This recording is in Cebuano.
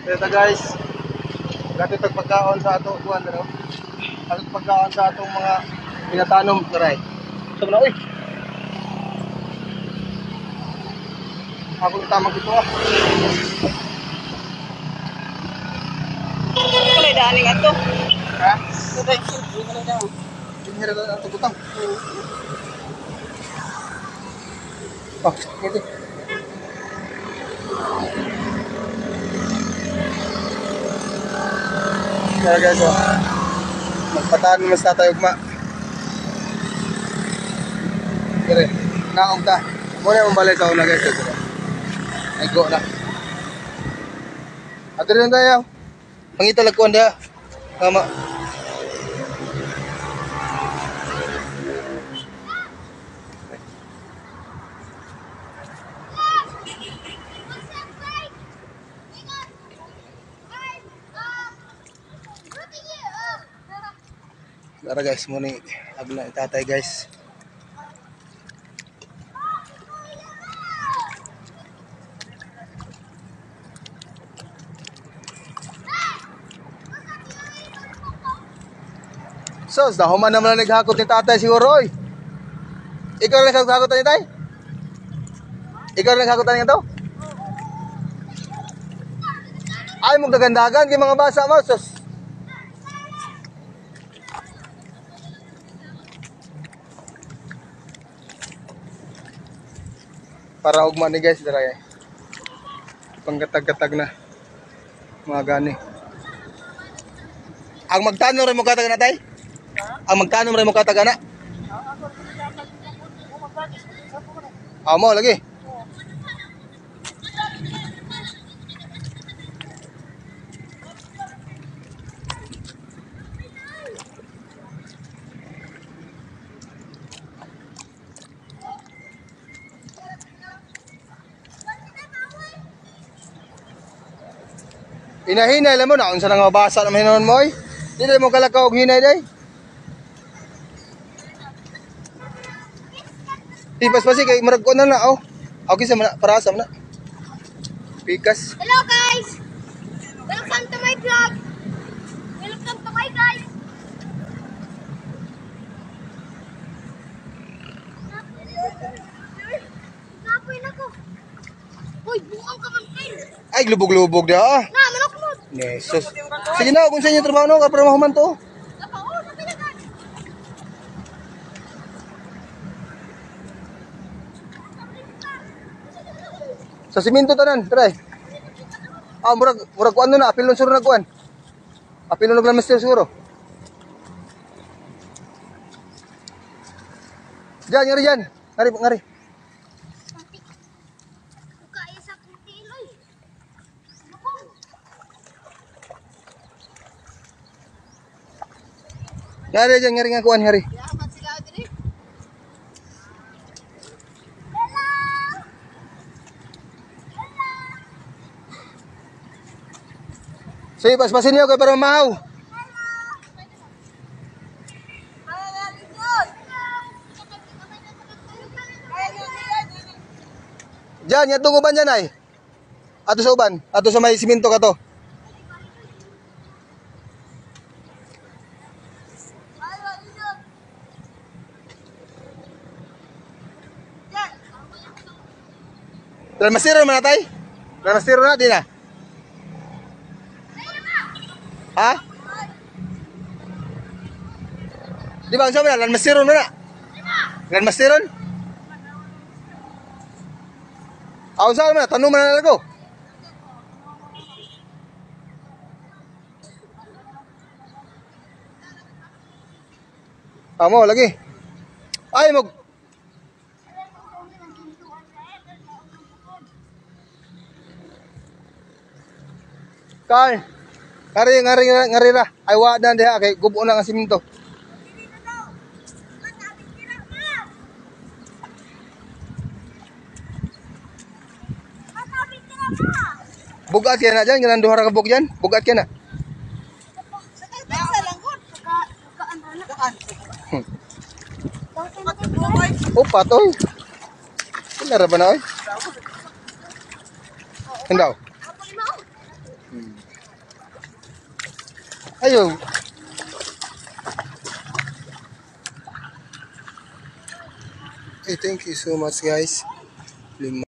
Ito guys. Gato tag pagkaon sa ato kuan pero. Ato pagkaon sa atong mga pinatanom taray. Ito na oy. Ako tamang ito ah. Kulay daaning ato. Ha? Kulay kulay daw. Dinhira na ang tugutang. Oh, ito. Kaya guys, oh. Magpatahan naman sa tatay ugma. Dire, naog ta. Muna yung balay sa una guys. Dire. Ay, go na. Ato rin tayo. Pangita lang kuwan diha. Tama. Tara guys, muna yung agla ni tatay guys. So, dahuman naman na naghakot ni tatay siguro oy. Ikaw rin naghakot ni tay? Ikaw rin naghakot ni to? Ay, magdagandagan kay mga basa mo. Sus. Para ugma ni guys dara eh. Panggatag-gatag na. Mga gani. Ang magtanom rin mo katag na tay? Ang magtanom rin mo katag na? Amo lagi. Inahinay lang mo na unsa nang mabasa naman hinon mo oy. Dili mo kalakaw og hinay day. Tipas pasi kay murag ko na na oh. Okay sa man para sa man. Pikas. Hello guys! Welcome to my vlog! Welcome to my guys! Napoy na ko. Uy, bukang ka man kayo. Ay lubog-lubog da. Ah. Na, manok mo. Jesus. Sige na kung sa inyo trabaho no para mahuman to. Sa simento tanan, try. Ah, murag murag kuan na, apilon sur na kuan. Apilon og lamister siguro. Diyan, ngari diyan. Ngari, ngari. Ngari diyan, ngari nga kuan, ngari. Sige, paspasin niyo kay para mamahaw. Diyan, yatong uban dyan ay. Ato sa uban, ato sa may simento ka to. Lalmasiro man na tay? Lalmasiro na, di na? Ha? Di ba, ang sabi na, lalmasiron mo na? Lalmasiron? Ako sa na, tanong man na ko. Amo, lagi. Ay, mag... Carl, ngari, ngari, ngari ra. Ay, wa na diha, kay gubo na ang simento. Bugat kaya na dyan, ganang duha ra ka buk dyan. Bugat kaya na. Oh, patoy. Wala ra ba na oy? Hendaw. Ayo. Hey, thank you so much, guys. Lima.